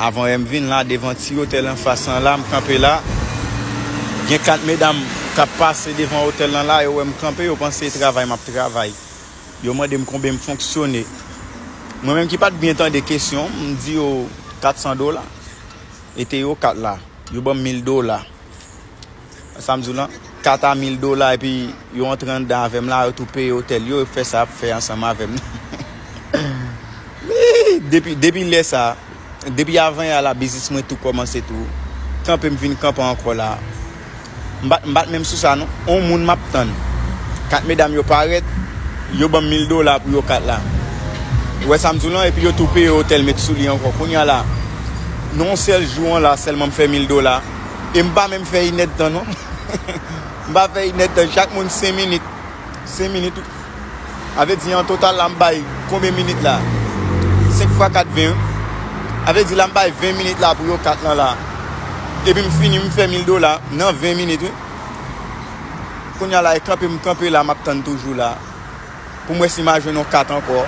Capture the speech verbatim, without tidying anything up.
Avan yè m vin la, devan ti otèl anfas lan la, m kanpe la. Gen kat medam k ap pase devan otèl lan la, yo wè m kanpe, yo panse e travay m ap travay. Yo mande m konbyen m fonksyone. Mwen menm ki pa t byen tande kesyon, m di yo kat san dola. E te yo kat la. Yo ban m mil dola. Sa m di w lan, kat a mil dola, epi yo antre anndan avè m la, yo tou peye otèl yo, yo fè sa y ap fè ansanm avè m. Depi, depi lè sa, depi avan yè la, biznis mwen tou kòmanse tou. Kanpe m vin kanpe ankò la. M pa, m pa t menm sou sa non. On moun m ap tann. Kat medam yo parèt, yo ban m mil dola pou yo kat la. Ou wè sa m di w lan, epi yo tou peye otèl met sou li ankò. Kounye a la, nan yon sèl jou an la, sèlman m fè mil dola. E m pa menm fè inèdtan non. M pa fè inèdtan, chak moun senk minit. Senk minit, wi. A vle di, an total la, m bay konbyen minit la? Senk fwa kat, ven, wi. A vle di, la, m bay ven minit la pou yo kat lan la. Epi m fini, m fè mil dola nan ven minit, wi. Kounye a la, e kanpe m kanpe la, m ap tann toujou la. Pou m wè si m a jwenn yon kat ankò.